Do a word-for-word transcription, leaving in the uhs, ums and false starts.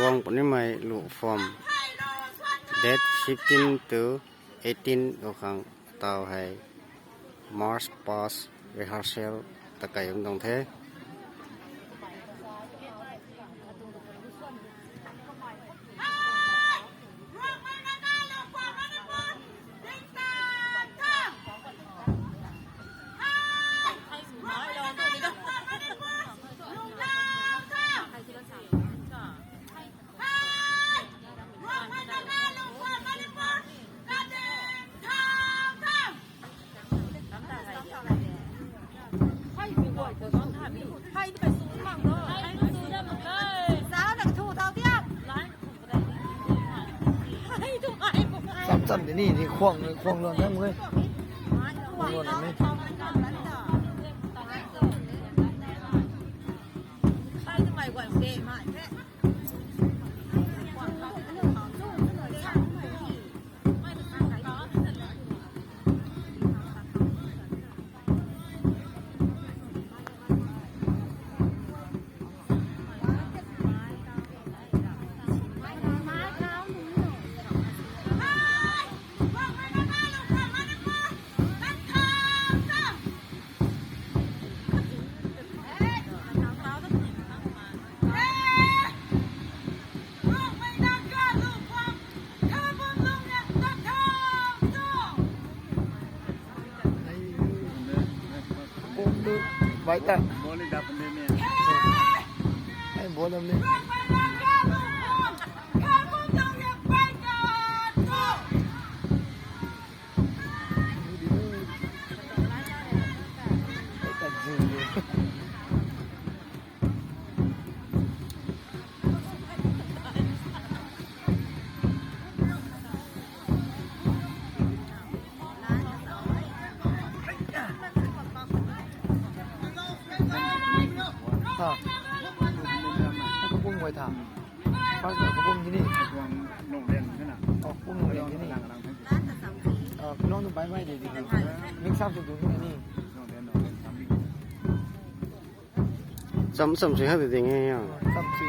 Guang punimei lu form date fifteen to eighteen khou khang taw hei march past rehearsal ta kai um dang the. Cham cham di ni, ni khuang, khuang luan na mui. Khuang luan na ni. Bom tu bai ta. Bom ni dap ni ni. Ai bom lam ni. Ai ta jin ni. Tha. Kapum guay tha. First na kapum kini. Oh, kapum nung liang kini. Ah, kalong tu bai bai de di. Mix up tu tu kini. Cham cham si ha de ding e ya. Cham si.